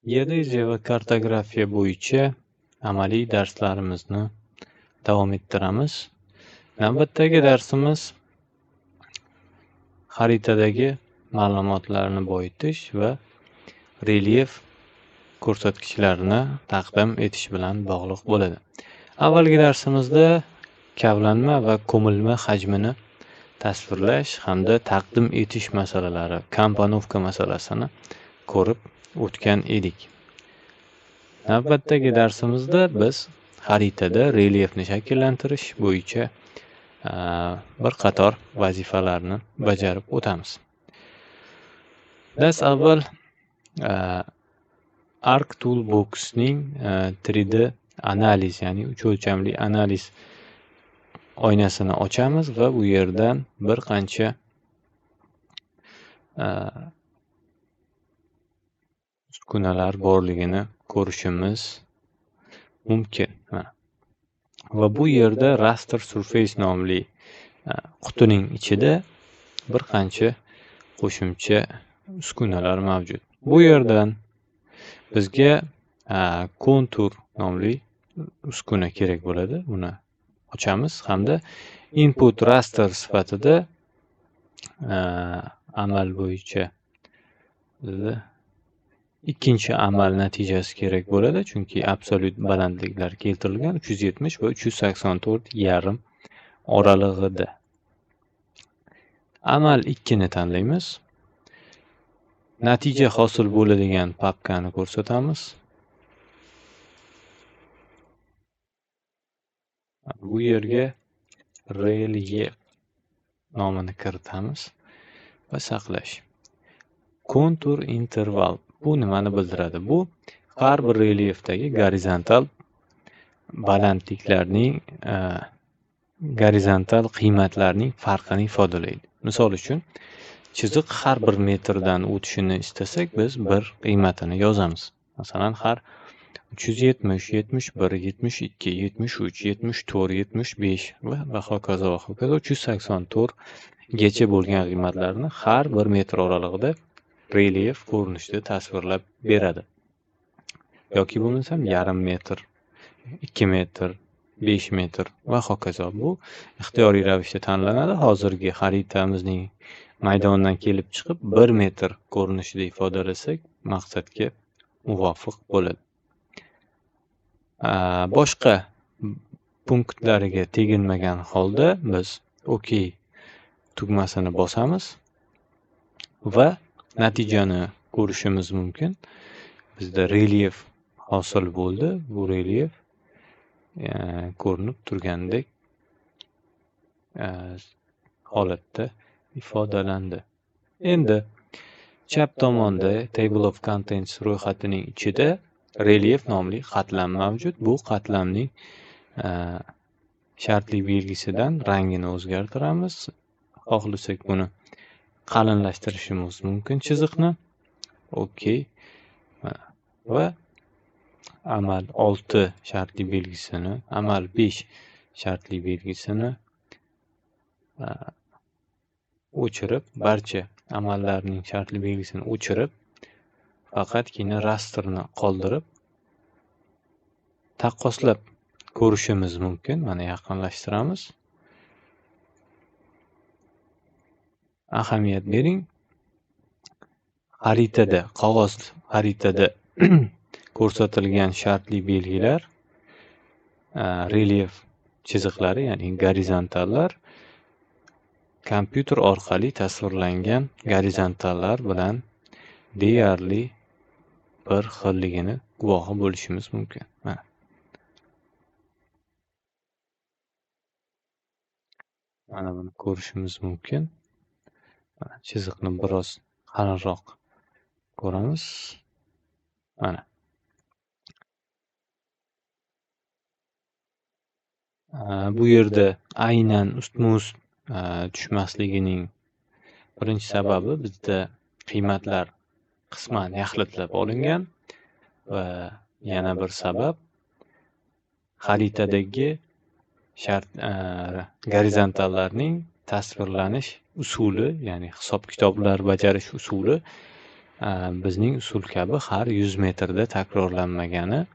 Geodeziya va kartografiya bo'yicha amaliy darslarimizni davom ettiramiz. Navbatdagi darsimiz xaritadagi ma'lumotlarni boyitish va relyef ko'rsatkichlarini taqdim etish bilan bog'liq bo'ladi. Avvalgi darsimizda kavlanma va ko'milma hajmini tasvirlash hamda taqdim etish masalalari, komponovka masalasini ko'rib o'tgan edik. Navbatdagi darsimizda biz xaritada relyefni shakllantirish bo'yicha bir qator vazifalarni bajarib o'tamiz. Dars avval Arc Toolbox'ning 3D analiz, ya'ni 3 o'lchamli analiz oynasini ochamiz va bu yerdan bir qancha uskunalar borligini ko'rishimiz mumkin. Va bu yerda Raster Surface nomli qutining ichida bir qancha qo'shimcha uskunalar mavjud. Bu yerdan bizga kontur nomli uskuna kerak bo'ladi. Buni ochamiz hamda input raster sifatida amal bo'yicha ikkinchi amal natijasi kerak bo'ladi, chunki absolyut balandliklar keltirilgan 370 va 384,5 oralig'ida. Amal 2 ni tanlaymiz. Natija hosil bo'ladigan papkani ko'rsatamiz. Bu yerga relyef nomini kiritamiz va saqlash. Kontur interval bu nimani bildiradi? Bu har bir relyefdagi gorizontal balandliklarning, gorizontal qiymatlarning farqini ifodalaydi. Misol uchun, chiziq har bir metrdan o'tishini istasak, biz bir qiymatini yozamiz. Masalan, har 370, 71, 72, 73, 74, 75 va hokazo va hokazo 384 gacha bo'lgan qiymatlarni har bir metr oralig'ida relyef ko'rinishida tasvirlab beradi. Yoki bo'lmasam yarim metr, 2 metr, 5 metr va hokazo. Bu ixtiyoriy ravishda tanlanadi. Hozirgi xaritamizning maydonidan kelib chiqib 1 metr ko'rinishida ifodalasak maqsadga muvofiq bo'ladi. Boshqa punktlariga teginmagan holda biz OK tugmasini bosamiz va natijani ko'rishimiz mumkin. Bizda relyef hosil bo'ldi. Bu relyef ko'rinib turgandek holatda ifodalandi. Endi chap tomonda Table of Contents ro'yxatining ichida relyef nomli qatlam mavjud. Bu qatlamning shartli belgisidan rangini o'zgartiramiz. Xohlasak buni qalinlashtirishimiz mumkin chiziqni. OK. Va amal 6 shartli belgisini, amal 5 shartli belgisini o'chirib, barcha amallarning shartli belgisini o'chirib, faqatgina rastrni qoldirib taqqoslab ko'rishimiz mumkin. Mana yaqinlashtiramiz. Ahamiyat bering. Xaritada, qog'oz xaritada ko'rsatilgan shartli belgilar, relyef chiziqlari, ya'ni gorizontallar kompyuter orqali tasvirlangan gorizontallar bilan deyarli bir xilligini guvohi bo'lishimiz mumkin. Mana. Mana buni ko'rishimiz mumkin. Mana chiziqni biroz qalinroq ko'ramiz. Mana. Bu yerda aynan ustma-ust tushmasligining birinchi sababi bizda qiymatlar qisman yaxlitlab olingan va yana bir sabab xaritadagi shart gorizontallarning tasvirlanish usuli, ya'ni hisob-kitoblar bajarish usuli Bizning usul kabi har 100 metrda takrorlanmagani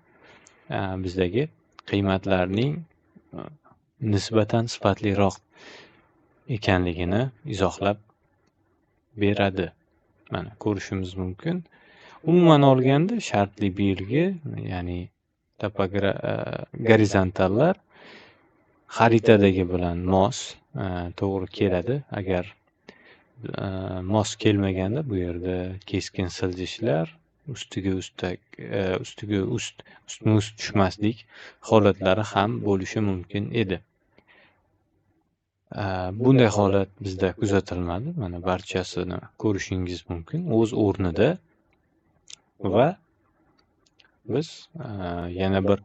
bizdagi qiymatlarning nisbatan sifatliroq ekanligini izohlab beradi. Mana ko'rishimiz mumkin. Umuman olganda shartli belgi, ya'ni gorizontallar xaritadagi bilan mos to'g'ri keladi. Agar mos kelmaganda bu yerda keskin siljishlar, ustiga ustma-ust tushmaslik holatlari ham bo'lishi mumkin edi. Bunday holat bizda kuzatilmadi. Mana barchasini ko'rishingiz mumkin o'z o'rnida va biz yana bir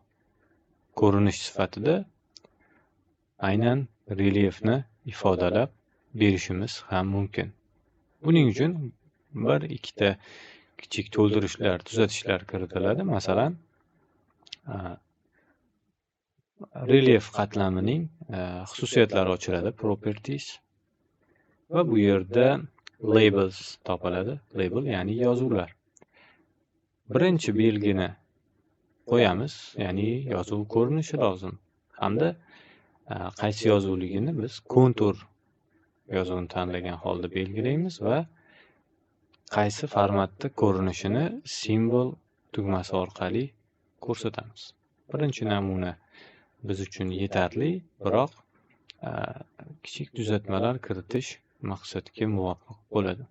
ko'rinish sifatida aynan relyefni ifodalab berishimiz ham mumkin. Buning uchun bir ikkita kichik to'ldirishlar, tuzatishlar kiritiladi. Masalan, relyef qatlamining xususiyatlari ochiladi, properties, va bu yerda labels topiladi. Label ya'ni yozuvlar. Birinchi belgini qo'yamiz, ya'ni yozuv ko'rinishi lozim. Hamda qaysi yozuvligini biz kontur yozuvini tanlagan holda belgilaymiz va qaysi formatda ko'rinishini simvol tugmasi orqali ko'rsatamiz. Birinchi namuna biz uchun yetarli, biroq kichik tuzatmalar kiritish maqsadga muvofiq bo'ladi.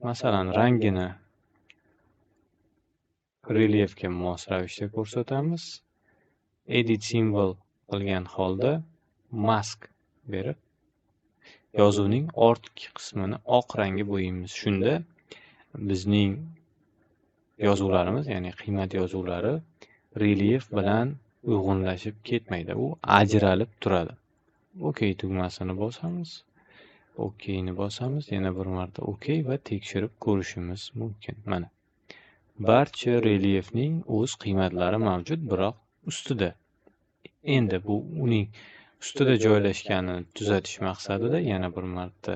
Masalan, rangini relyefga mos ravishda ko'rsatamiz. Edit symbol qilgan holda mask berib, yozuvning ortki qismini oq rangga bo'yaymiz. Shunda bizning yozuvlarimiz, ya'ni qiymat yozuvlari relyef bilan uyg'unlashib ketmaydi. U ajralib turadi. OK tugmasini bosamiz. OK ni bosamiz. Yana bir marta OK va tekshirib ko'rishimiz mumkin. Mana barcha relyefning o'z qiymatlari mavjud, biroq ustida. Endi bu uning ustida joylashganini tuzatish maqsadida yana bir marta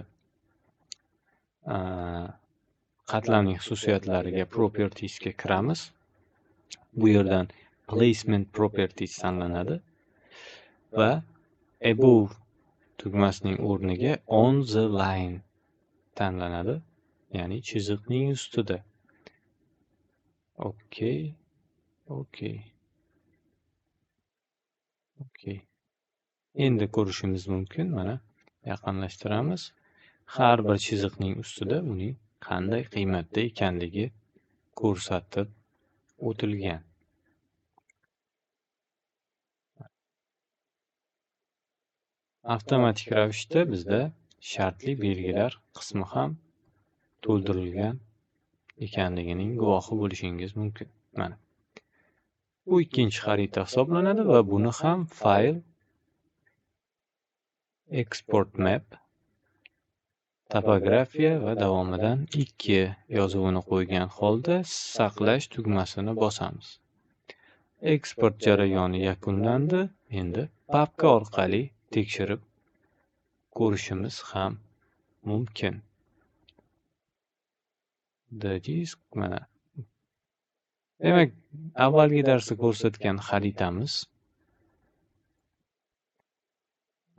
qatlamning xususiyatlariga, propertiesga kiramiz. Bu yerdan placement properties tanlanadi va above tugmasining o'rniga on the line tanlanadi, ya'ni chiziqning ustida. OK, OK. OK. Endi ko'rishimiz mumkin, mana yaqinlashtiramiz. Har bir chiziqning ustida uning qanday qiymatda ekanligi ko'rsatib o'tilgan. Avtomatik ravishda bizda shartli belgilar qismi ham to'ldirilgan ekanligining guvohi bo'lishingiz mumkin. Mana. Bu ikkinchi xarita hisoblanadi va buni ham fayl export map topografiya va davomidan 2 yozuvini qo'ygan holda saqlash tugmasini bosamiz. Eksport jarayoni yakunlandi. Endi papka orqali tekshirib ko'rishimiz ham mumkin. Disk mana. Demak, avvalgi darsda ko'rsatgan xaritamiz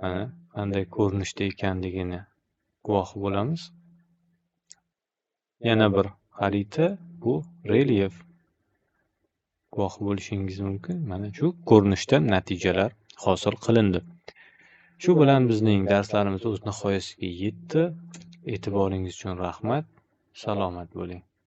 mana qanday ko'rinishda ekanligini guvohi bo'lamiz. Yana bir xarita, bu relyef. Guvohi bo'lishingiz mumkin. Mana shu ko'rinishda natijalar hosil qilindi. Shu bilan bizning darslarimiz o'z nihoyasiga yetdi. E'tiboringiz uchun rahmat. Salomat bo'ling.